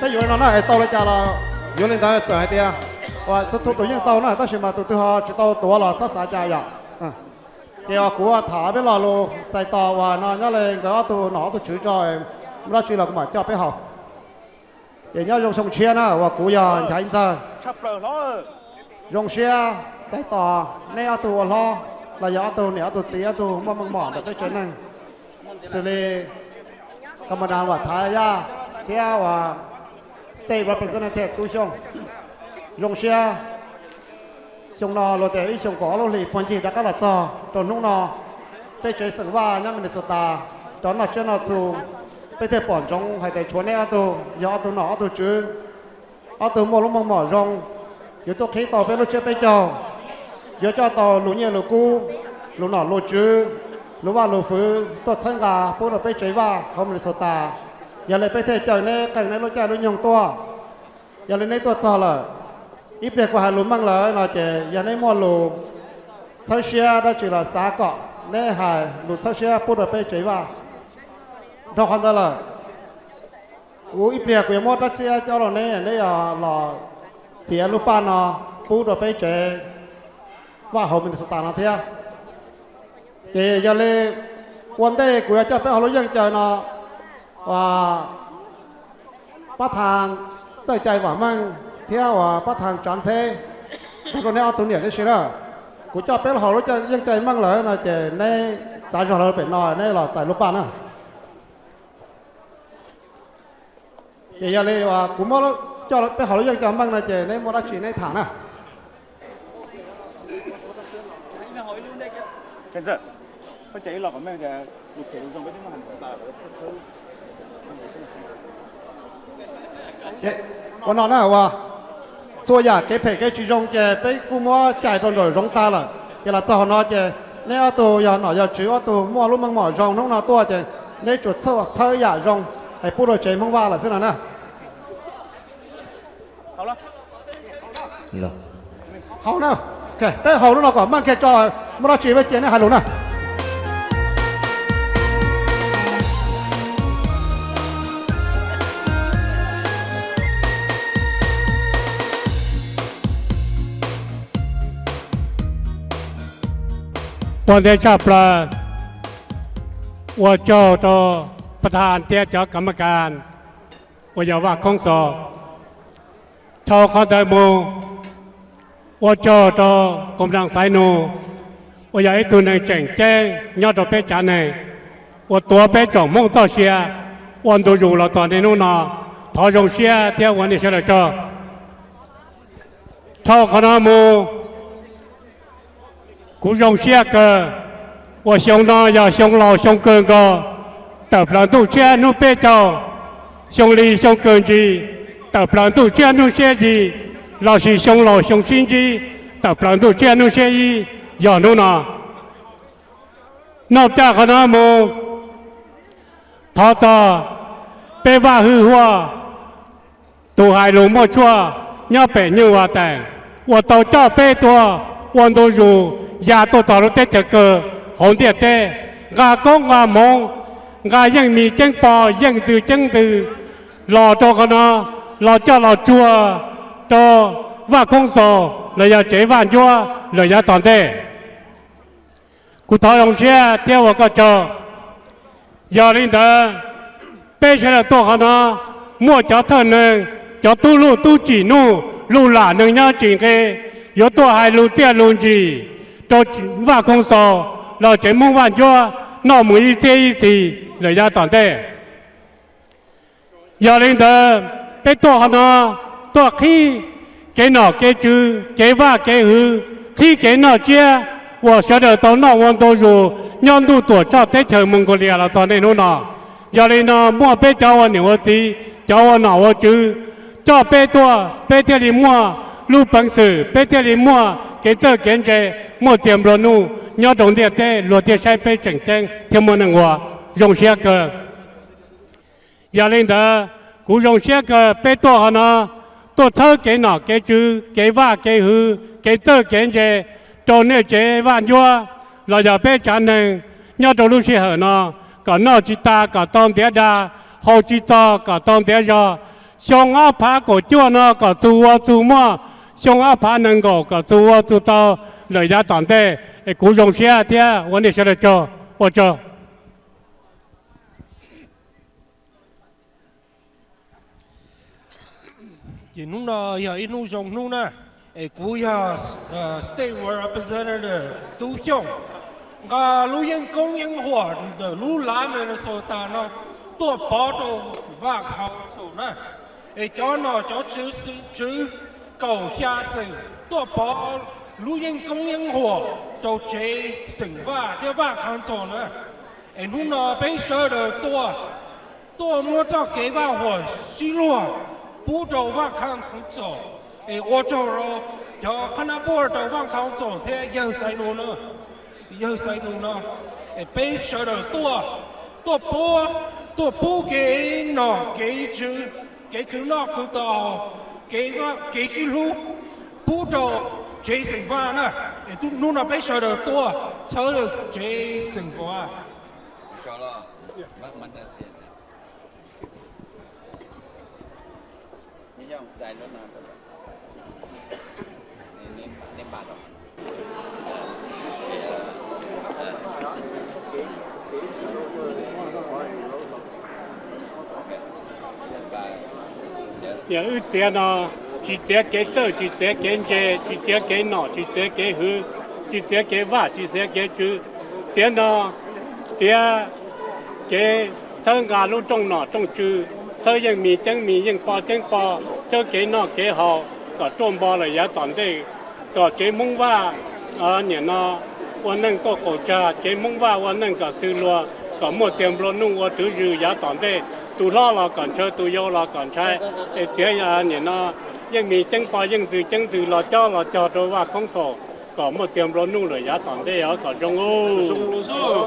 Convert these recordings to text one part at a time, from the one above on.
Peb yuav li no na, es tau li cas los yuav li ntawd. Txawm hais tias tus yeej tau na, tab sis mas tus twg ho tsis tau tuav los txhob xav cas yom. Ces kuv tham peb lo lus txais tos uas no nyob li nkawd ob tug nom ob tug tswv tso, muaj dab tsi los kuv mam coj peb haus. Ces nyob zoo xyoo tshiab na uas kuv yog Nchaiv Ntxawg. Zoo siab txais tos neb ob tug ua hlob los yog ob tug niam ob tug txiv ob tug muaj meej mom ntawm peb tsev neeg, xws li Commandant Vam Thaiv Yaj thiab uas State Representative Tub Xyooj. Zoo siab xyoo no luag tias ib xyoo kaum ob lub hlis puag ncig rov qab los txog rau hnub no, peb tsev xeem Vaj nyob Minnesota rov noj tsiab noj txhu, peb thiaj pom ntsoov hais tias tshuav neb ob tug yog ob tug nom ob tug tswv, ob tug muaj lub meej mom zoo, yuav tuaj qhib tau peb lub tsiab peb caug, yuav coj tau lus nyiaj lus kub, lus nom lus tswv, lus vaj lus fwv tuaj txhawb nqa pub rau peb tsev Vaj hauv Minnesota. Yog li peb thiaj caw neb qee neb lub caij lub nyoog tuaj. Yog li neb tuaj txog lawm, ib pliag kuv hais lus meej lawm no ces yog neb muaj lus txhawb siab dab tsi los xav kom neb hais lus txhawb siab pub rau peb tsev Vaj. Dhau qhov ntawd lawm, kuv ib pliag kuv yuav muab rab tsiab cob rau neb, neb yog los txiav lub paj no pub rau peb tsev Vaj hauv Minnesota no thiab. Ces yog li ua ntej kuv yuav coj peb hauv lub yeej caw no, uas pab thas Txawj Cai Vam Meej thiab uas pab thas Tsav Ntxheb, nrog rau neb ob tug niam tib si na. Kuv coj peb hauv lub yeej cai meej lawm no ces neb txav zog lawm pem no neb los txais lub paj na. Ces yog li uas kuv muab coj peb hauv lub yeej cai meej no ces neb muaj dab tsi neb tham na. Ua no na uas txhua yam kev phem kev tsis zoo ces peb kuj muab cais rau nraum zoov tag lawm. Ces los txog hauv no ces neb ob tug yog nom yog tswv ob tug muaj lub meej mom zoo hnub no tuaj ces neb tsuas txhawb yam zoo es pub rau tsev Hmoob Vaj lawm xwb no na. Haus na, peb haus lub no kom meej kiag tso, muaj dab tsi peb cia neb hais lus na. Ua ntej tshaj plaws ua tsaug rau pas thas thiab cov kam ma kas uas yog Vaj Khoob Xos. Dhau qhov ntawd mus, ua tsaug rau Koom Naj Xaiv Nus uas yog ib tug neeg tseem ceeb nyob rau peb tsav neeg uas tuav peb tsoom Hmoob txoj sia ua ntu zus los txog niaj hnub no. Thov zoo siab thiab ua nej sawv daws tsaug. Dhau qhov no mus, kuv zoo siab kawg uas xyoo no yog xyoo laus xyoo kawg nkaus, tawm plaws ntuj tsiab hnub peb caug, xyoo li xyoo kawg ntsis, tawm plaws ntuj tsiab hnub xiab yim, lossis xyoo laus xyoo sib ntsib, tawm plaws ntuj tsiab hnub xiab ib, yog hnub no. Noj caj qhov no mus, thov txog peb Vaj Hwj Huaj, tus hais lus muaj tshuaj nyob pem Nyuj Vaj Teem, uas tau coj peb tuaj ua ntu zus ya tuaj txog lub teb chaws kawg hauv ntiaj teb, nqa koob nqa hmoov, nqa yeej mis ceeb pog yeej ntxwg ceeb ntxwg los rau qhov no, los coj los tsuag rau Vaj Khoob Xos los yog tsev Vaj Ncuab lawm yav tom ntej. Kuv thov zoo siab thiab ua koj tsaug. Yog li ntawd, peb sawv daws tuaj qhov no, muaj cov thawj neeg, cov tub luj tub tsim nuj, lus lam neeg nyob tsis nqe, yuav tuaj hais lus txiaj lus ntsim rau Vaj Koob Xaus los tsev Hmoob Vaj Ncuab noj mus ib txhiab ib txhis lawm yav tom ntej. Yog li ntawd, peb tuaj qhov no, tuaj qhib kev nom kev tswv, kev vaj kev hwv, qhib kev noj tsiab uas sawv daws tau noj ua ntu zus nyob ntuj tuam tshoj teb chaws Mongolia los txog niaj hnub no. Yog li no muaj peb cov ua niam ua txiv, cov ua nom ua tswv coj peb tuaj, peb thiaj li muaj lub peev xwm, peb thiaj li muaj kev txawj kev ntse, muaj txiag nplua nuj nyob rau ntiaj teb, luag thiaj saib peb tseem ceeb thiab muaj neeg ua. Zoo siab kawg. Yog li ntawd, kuv zoo siab kawg peb tuaj qhov no, tuaj txhawb kev nom kev tswv, kev vaj kev hwv, kev txawj kev ntse rau nej tsev Vaj Ncuab los yog peb tsav neeg nyob rau lub sij hawm no, kom noj tsis tas kom tau ntiav dag, haus tsis txog kom tau ntiav zog. Xyoo ob phav kaum cuaj no kom txug ua txug muaj, xyoo ob phav nees nkaum kom txug ua txug tau lawm yav tom ntej. Es kuv zoo siab thiab ua nej sawv daws tsaug, ua tsaug. Ces hnub no yog ib hnub zoo hnub na, es kuv yog State Representative Tub Xyooj, nqa lub yeeb koob yeeb huam ntawm lub lav Minnesota no tuaj pov rau Vaj Council na. Es cov nom cov tswv xeem tswv kaum xya xeem tuaj pov lub yeeb koob yeeb huam rau tsev xeem Vaj thiab Vaj Council na. Es hnub no peb sawv daws tuaj, tuaj muab txoj kev vaj huam sib luag pub rau Vaj Council, es ua tsaug rau cov qhab nab puab rau Vaj Council thiab yawg Xaiv Nus no, yawg Xaiv Nus no, es peb sawv daws tuaj, tuaj pub, tuaj pub kev nom kev tswv, kev khwv noj khwv tau, kev, kev sib hlub pub rau tsev xeem Vaj na. Es hnub no peb sawv daws tuaj txhawb tsev xeem Vaj. Yog wb txiav no, tsis txiav kev txawj, tsis txiav kev ntse, tsis txiav kev nom, tsis txiav kev hwv, tsis txiav kev vaj, tsis txiav kev tswv. Txiav no, txiav kev txhawb nqa lub rooj nom rooj tswv, txhawb yeej mis ceeb mis, yeej pog ceeb pog, txhawb kev noj kev haus kom ruaj npo lawm yav tom ntej, kom tsev Hmoob Vaj nim no ua neej tuaj qaum tsag, tsev Hmoob Vaj ua neej kom xws luag, kom muaj txiag nplua nuj ua tswv zws yav tom ntej. Tus hlob los kom ntshaw, tus yau los kom ntshai. Es txiav nim no yeej mis ceeb pog, yeej ntxwg ceeb ntxwg los cob los cog rau Vaj Khoob Xaus kom muaj txiag nplua nuj lawm yav tom ntej os, kom zoo.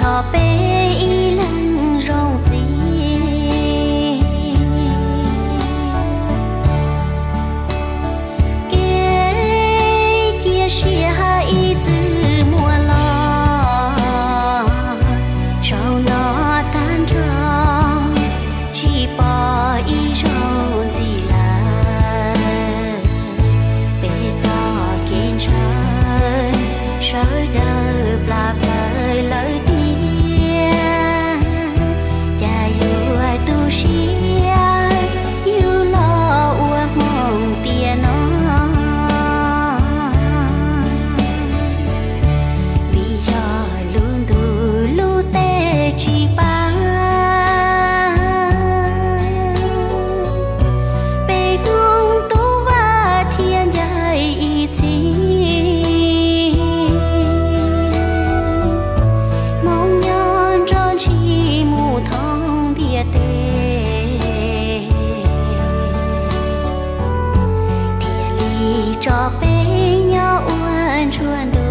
Thaum peb ib leeg zoo txiv, kev cia siab ib txwm muaj los, saum no tag nrho tsis pom ib zaug ntxiv lawm. Peb txoj kev ntshaw sawv daws plam plaws lawm tiag, cas yuav tu siab yug los ua hmoov tiam no. Vim yog lub ntuj lub teb tsis pab, peb Hmoob tub Vaj thiaj ncaim ib txhis. Hmoob nyob nrog ntshis mus thoob ntiaj teb, thiaj li tso peb nyob ua ntsuag ntuj.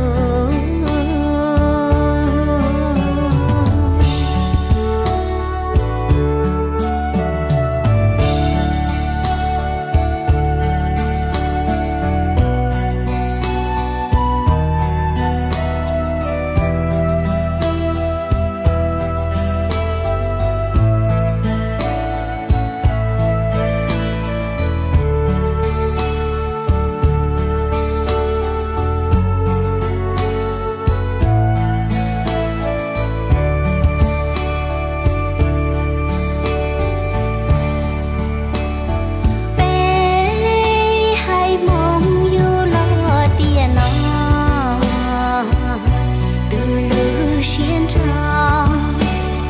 Peb haiv Hmoob yug los tiam no, tus lub siab nrho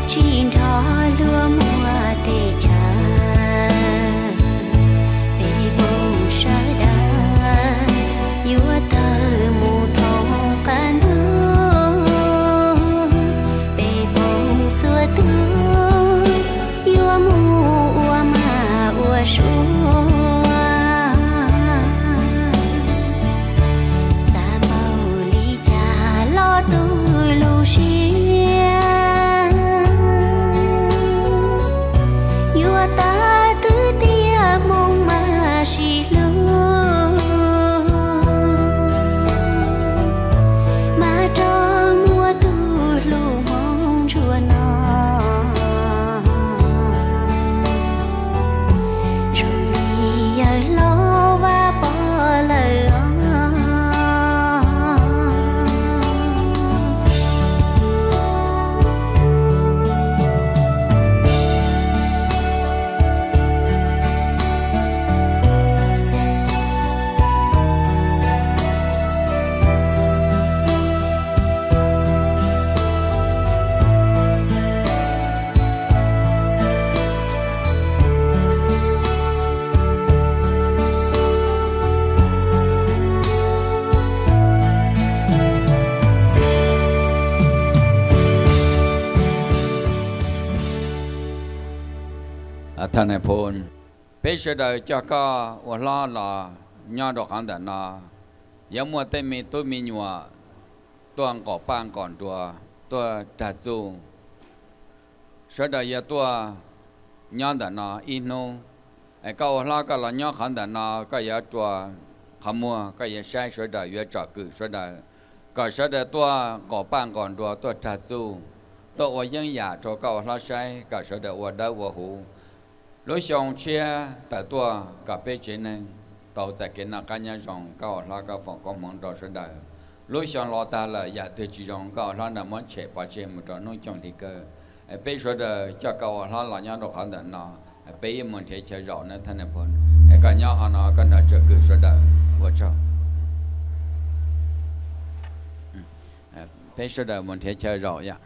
tsis nrog luag muaj teb chaws. Peb Hmoob sawv daws yuav tawg mus thoob qab ntuj. Peb Hmoob txhua tus yuav mus ua mag ua suav. Xav npaum li cas los tus lub siab yuav tawg twb tiag, Hmoob mas sib hlub, mas rov muaj tus hlub Hmoob ntsuag no. Zoo li yawg hlob Vaj Pov lawm os. Thaj Nais Phoo, peb sawv daws coj koj ua hlob los nyob rau qhov ntawm no, yuav muaj tej me tub me nyuam tuaj nqaum paj nqaum nruas, tuaj rag txuj. Sawv daws yuav tuaj nyob ntawm no ib hnub. Es koj ua hlob koj los nyob qhov ntawm no, koj yuav rua qhov muag, koj yuav saib sawv daws, yuav tsom kwm sawv daws, kom sawv daws tuaj nqaum paj nqaum nruas, tuaj rag txuj, tuaj ua yeeb yam rau koj ua hlob saib, kom sawv daws ua dawb ua huv. Lub xyoo tshiab tawm tuaj kom peb tsev neeg tau txais kev noj qab nyob zoo, koj ua hlob koj foom koob hmoov rau sawv daws. Lub xyoo los tag lawm yam twg tsis zoo koj ua hlob nrog muab tshem pov tseg mus rau hnub xyoo hli kawg. Peb sawv daws coj koj ua hlob los nyob rau qhov ntawm no, peb yuav mus nrhiav chaw zaum nawb Thaj Nais Phoo. Es koj nyob qhov no koj nrog tsom kwm sawv daws. Ua tsaug. Peb sawv daws mus nrhiav chaw zaum yom.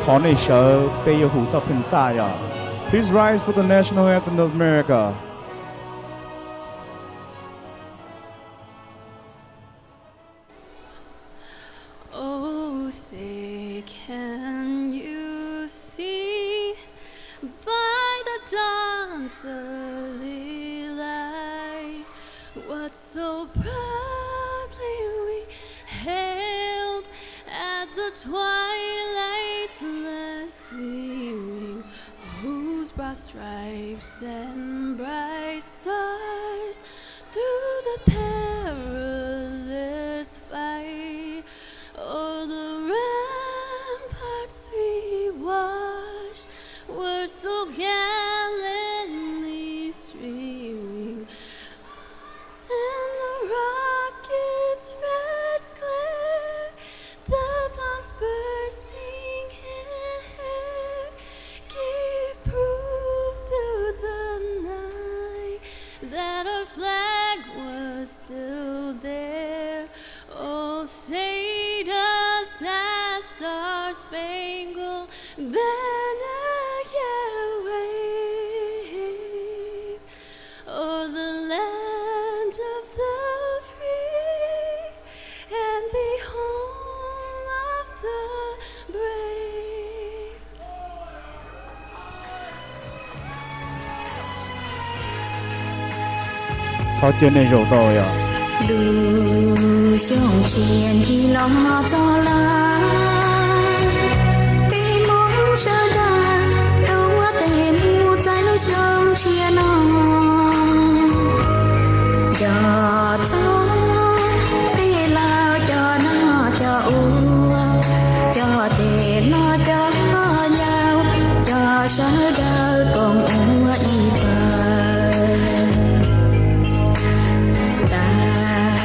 Thov nej sawv, peb yuav hu txoj phej xaj yog Please Rise for the National Anthem of America. Oh, say, can you see by the dawn's early light what so proudly we hailed at the twilight's last gleaming, whose broad stripes and bright stars through the perilous fight o'er the ramparts we watched were so gallantly streaming, and the rocket's red glare, the bomb's bursting hail, gave proof through the night that our flag was still there. Oh, say does that star-spangled banner yet wave o'er the land of the free and the home of the brave? Thov caw nej zaum tau yog. Lub xyoo tshiab ncig los txog lawm, peb Hmoob sawv daws tuav tes mus txais lub xyoo tshiab no. Cov txob, tej laus, cov noj cov ua, cov tes hlob cov yau, cov sawv daws koom ua ib pawg. Tas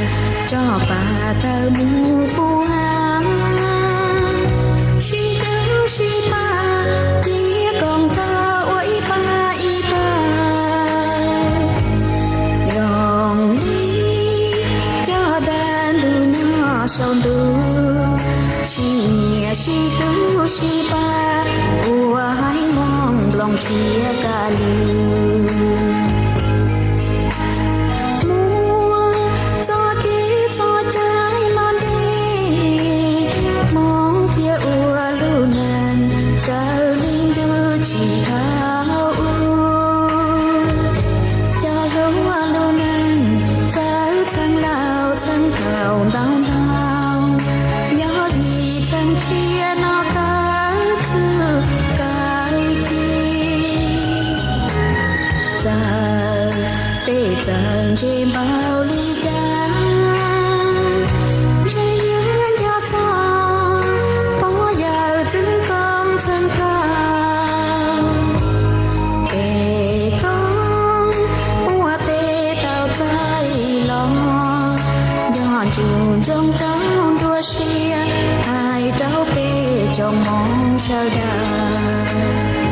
tso pas tawm mus kuv ha, sib hlub sib pab, cia koom tau ua ib pab ib pawg. Zoo li cov dab ntuj nyob saum ntuj, sib nyiam sib hlub sib pab, ua haiv Hmoob nplooj siab kaj lwm. Muaj txoj kev txoj cai los ntev, Hmoob thiaj ua lub neej raws li ntuj tsim tau ub. Cov hluas lub neej txawj txheej laus txheej thaum ntau ntau, yog vim txheej thiab no kawg txwj kawg ci. Txawm peb txawm ntse npaum li cas, ntshe yuav nco txog pog yawm txwv koob txheej thaum. Peb koob uas peb tau txais los, nco ntsoov ntsoov rau nruab siab, hais rau peb tsoom Hmoob sawv daws.